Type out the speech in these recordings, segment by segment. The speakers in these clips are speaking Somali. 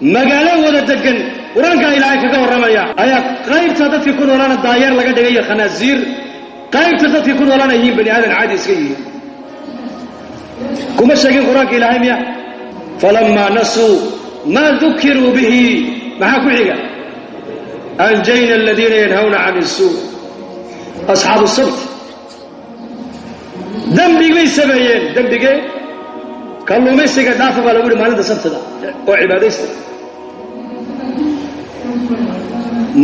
Magaalo wada degan qur-aankaa Ilaahay kaga warramaya ayaa qaybta dadkii ku noolaana daayeer laga dhigay iyo khanaasiir, qaybta dadkii ku noolaana yihiin bani aadan caadi iska yihiin. Kuma sheegin qur-aanka Ilaahay miya? Falamaa nasuu maa dukiruu bihi, maxaa ku xiga? Anjayna aladiina yanhawna can isuu. Asxaabu sabt dembig bay sameeyeen. Dembigee? Kalluumaysiga dhaafa baa lagu yihi maalinta sabtida oo cibaadaysta.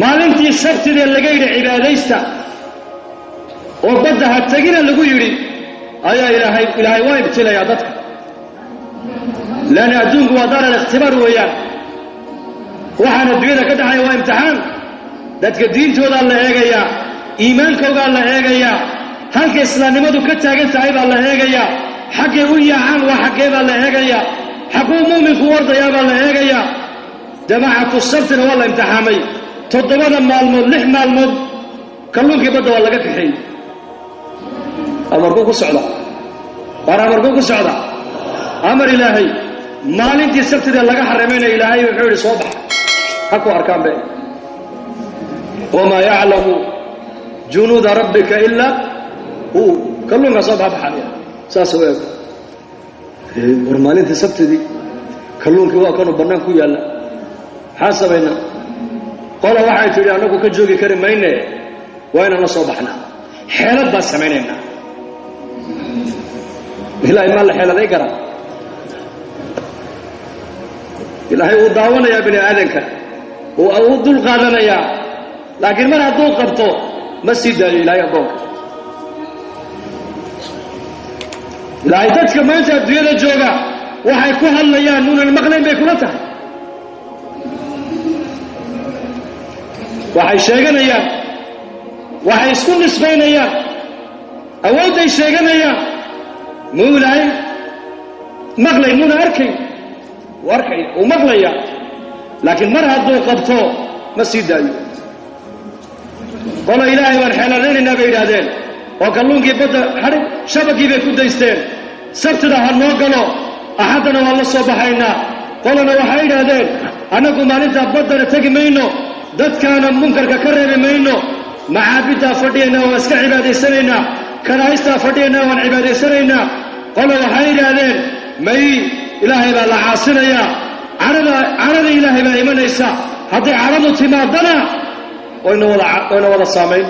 Maalintii sabtidee laga yidhi cibaadaysta oo badda ha tegina lagu yidhi ayaa Ilaahay waa ibtilayaa dadka, leanna adduunku waa daar alikhtibaar weeyaan. Waxaan adduunyada ka dhexaya waa imtixaan. Dadka diintoodaa la eegayaa, iimaankoogaa la eegayaa, halka islaamnimadu ka taagan tahay baa la eegayaa, xaggay u yaacaan waa xaggee baa la eegayaa, xagguu mu'minku wardayaa baa la eegayaa. Jamaacatu sabtina waa la imtixaamay. 7 maalmood 6 maalmood kalluunkii badda waa laga kaxeeyey. Amarkuu ku socda, waar amarkuu ku socda? Amar Ilaahay. Maalintii sabtidee laga xarimayna Ilaahay wuxuu yidhi soo baxa ha ku arkaan be. Wamaa yaclamu junuuda rabbika ilaa hu. Kalluunkaa soo baxbaxaya saas u eego. War maalintii sabtidii kalluunkii waa kanuu bannaan ku yaalla, maxaan samaynaa? Qola waxay tidhi annagu ka joogi kari mayne, waa inaan la soo baxnaa, xeelad baan samaynaynaa. Ilaahay maa la xeeladay karaa? Ilaahay wuu daawanayaa bini aadanka, wuu dul qaadanayaa, laakiin mar hadduu qabto ma sii daayo Ilaahay addoonka. Ilaahay dadka maanta adduunyada jooga waxay ku hadlayaan nuunan maqlayn bay kula tahay. Waxay sheeganayaan, waxay isku nisbaynayaan, awoodday sheeganayaan, muu Ilaahay maqlay? Muuna arkayn? Wuu arkaya, wuu maqlaya, laakiin mar hadduu qabto ma sii daayo. Qola Ilaahay baan xeeladaynaynaa bay yidhaahdeen, oo kalluunkii badda xadhig shabagii bay ku daysteen. Sabtida ha noo galo, axaddana waan la soo baxaynaa. Qolana waxay yidhaahdeen annagu maalintaa baddana tegi mayno, dadkaana munkarka ka reebi mayno, macaabiddaa fadhiyaynaa waan iska cibaadaysanaynaa, kanaa'istaa fadhiyaynaa waan cibaadaysanaynaa. Qola waxay yidhaahdeen may, Ilaahay baa la caasinayaa, cadhada Ilaahay baa imanaysa, hadday cadhadu timaadana wayna wada saamayn.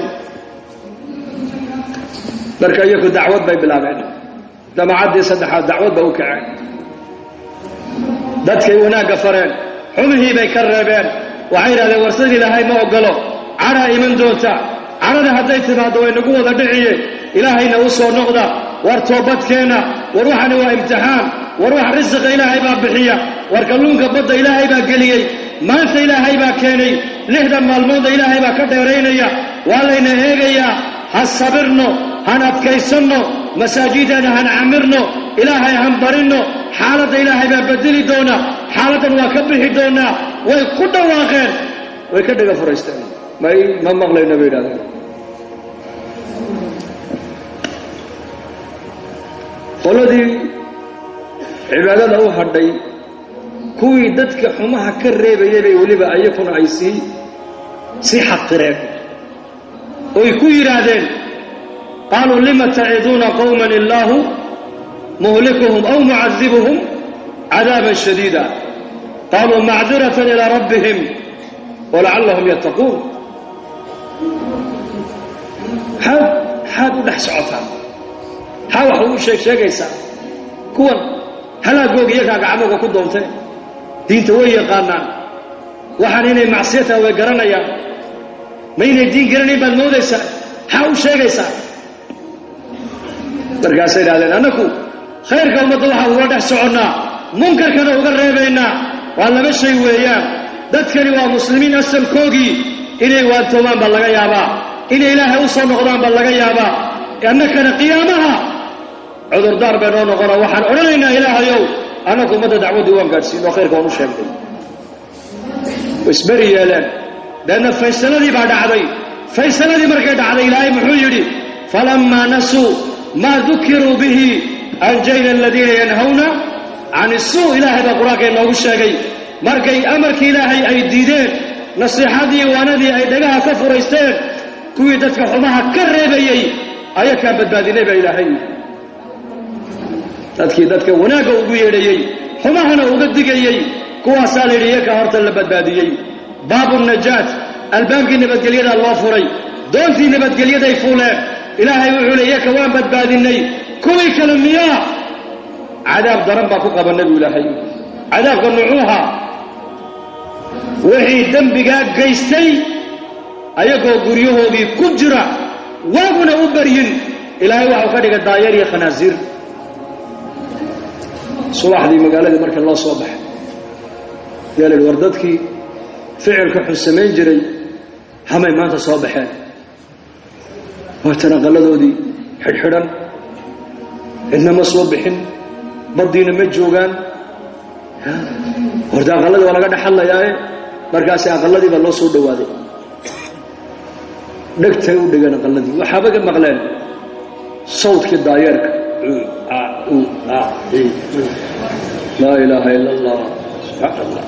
Marka iyaku dacwad bay bilaabeen. Jamacaddii saddexaad dacwad bay u kaceen, dadkay wanaagga fareen, xumihii bay ka reebeen. Waxay yidhahdeen warsan Ilaahay ma oggolo, cadhaa iman doonta, cadhada hadday timaaddo way nagu wada dhiciye, Ilaahayna u soo noqda, war toobadkeenna, war waxani waa imtixaan, war wax risiqa Ilaahay baa bixiya, war kalluunka badda Ilaahay baa geliyey, maanta Ilaahay baa keenay, 6 maalmoodna Ilaahay baa ka dheeraynaya, waa layna eegayaa, ha sabirno, han adkaysanno, masaajidana han camirno, Ilaahay han barinno, xaaladda Ilaahay baa bedeli doona, xaaladdan waa ka bixi doonaa. Way ku dhawaaqeen, way ka dhaga furaysteen, may ma maqlayno bay yidhahdeen. Qoladii cibaadada u hadhay, kuwii dadka xumaha ka reebayay bay weliba ayakuna ay sii xaqireen, oy ku yidhaahdeen qaaluu lima taciduuna qowman illaahu muhlikuhum aw mucadibuhum cadaaban shadiida, qaaluu macdiratan ilaa rabbihim walacallahum yattaquun. Maxaad u dhex socotaan? Maxaa wax ugu sheeg sheegaysaa kuwan halaagooga iyagaa gacmooga ku doontee? Diinta way yaqaanaan, waxaan inay macsiyo tahay way garanayaan, ma inay diin garanayn baad moodaysaa? Maxaa u sheegaysaa? Markaasay idhahdeen annaku khayrka ummadda waxaan ugula dhex soconnaa, munkarkana uga reebaynaa, waa laba shay weeyaan. Dadkani waa muslimiin asalkoogii, inay waantoomaan baa laga yaabaa, inay Ilaahay u soo noqdaan baa laga yaabaa, annakana qiyaamaha cudurdaar bay noo noqonoo waxaan odhanaynaa Ilaahayow annaku ummadda dacwaddii waan gaadhsiin oo khayrka waan u sheegnay. Isberi yeeleen. Deedna faysaladii baa dhacday. Faysaladii markay dhacday Ilaahay muxuu yidhi falammaa nasuu maa dukiruu bihi anjayna aladiina yanhawna can isuu. Ilaahay baa qur-aanka inoogu sheegay. Markay amarkii Ilaahay ay diideen, nasiixadii waanadii ay dhagaha ka furaysteen, kuwii dadka xumaha ka reebayey ayakaa badbaadinay baa Ilaahay. Dadkii dadka wanaagga ugu yeedhayey, xumahana uga digayey, kuwaasaa la yidhi iyakaa horta la badbaadiyey. Baabu najaat, albaabkii nabadgelyadaa loo furay, doontii nabadgelyaday fuuleen. Ilaahay wuxuu le iyaka waan badbaadinay, kuwii kale miyaa cadaab daran baa ku qabanay buu Ilaahay. Cadaabka nucuuha wixii dembigaa gaystay ayagoo guryahoodii ku jira, waaguna u baryin, Ilaahay waxau ka dhigay daayeer iyo khanaasiir. Subaxdii magaaladii marka loo soo baxay yaa la yidhi war dadkii ficilka xun samayn jiray hamay maanta soo baxeen, waatan aqalladoodii xidhxidhan, cidna ma soo bixin, baddiina ma joogaan, horta aqalladii waa laga dhex hadlayaaye. Markaasi aqalladii baa loo soo dhowaaday, dhegtay u dhigeen aqalladii, waxaaba ka maqleen sawdkii daayeerka. Laa ilaaha ila allah, subxaan allah.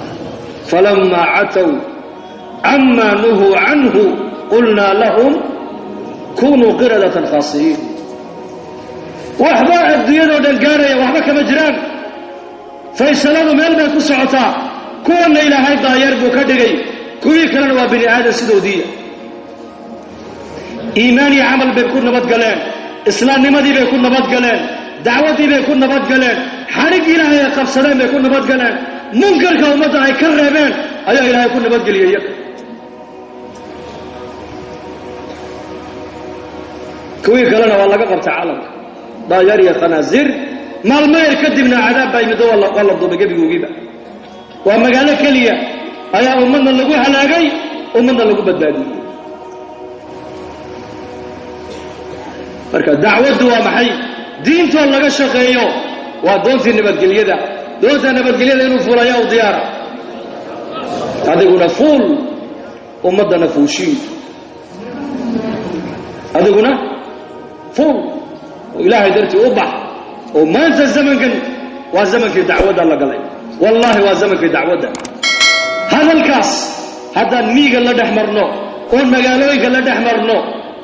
Falamaa catow cama nuhuu canhu qulnaa lahum kunuu qiradatan khaasi'iin. Waxba adduunyadoo dhan gaaraya waxba kama jiraan, faysaladu meel bay ku socotaa. Kuwanna Ilaahay daayeer buu ka dhigay, kuwii kalena waa bini aadan sidoodiiya. Iimaan iyo camal bay ku nabadgaleen, islaamnimadii bay ku nabadgaleen, dacwaddii bay ku nabadgaleen, xadhiggii Ilaahay ay qabsadeen bay ku nabadgaleen, munkarka ummadda ay ka reebeen ayaa Ilaahay ku nabadgeliyey iyaga. Kuwii kalena waa laga qabtay caalamka, daayeer iyo khanaasiir. Maalmo yar kadibna cadaab baa yimid, waa la duubay gebigoogiiba. Waa magaalo keliya ayaa ummadna lagu halaagay, ummadna lagu badbaadiyey. Marka dacwaddu waa maxay? Diintoo laga shaqeeyo waa doontii nabadgelyada. Doonta nabadgelyada inuu fuulayaa u diyaara, adiguna fuul, ummaddana fuushii. Adiguna fuul oo Ilaahay dartii u bax. Oo maanta zamankan waa zamankii dacwadda la galay, wallaahi waa zamankii dacwadda. Hadalkaas haddaan miiga la dhex marno, oon magaalooyinka la dhex marno,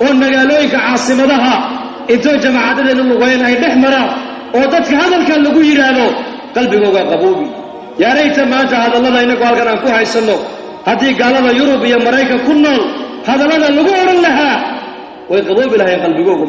oon magaalooyinka caasimadaha intoo jamaacadadeenu lugayn ay dhex maraan, oo dadka hadalkan lagu yidhaahdo, qalbigooga qaboobi. Yaarayta maanta hadallada innagu halkan aan ku haysanno, haddii gaalada Yurub iyo Maraykan ku nool hadallada lagu odhan lahaa, way qaboobi lahayn qalbigoogu.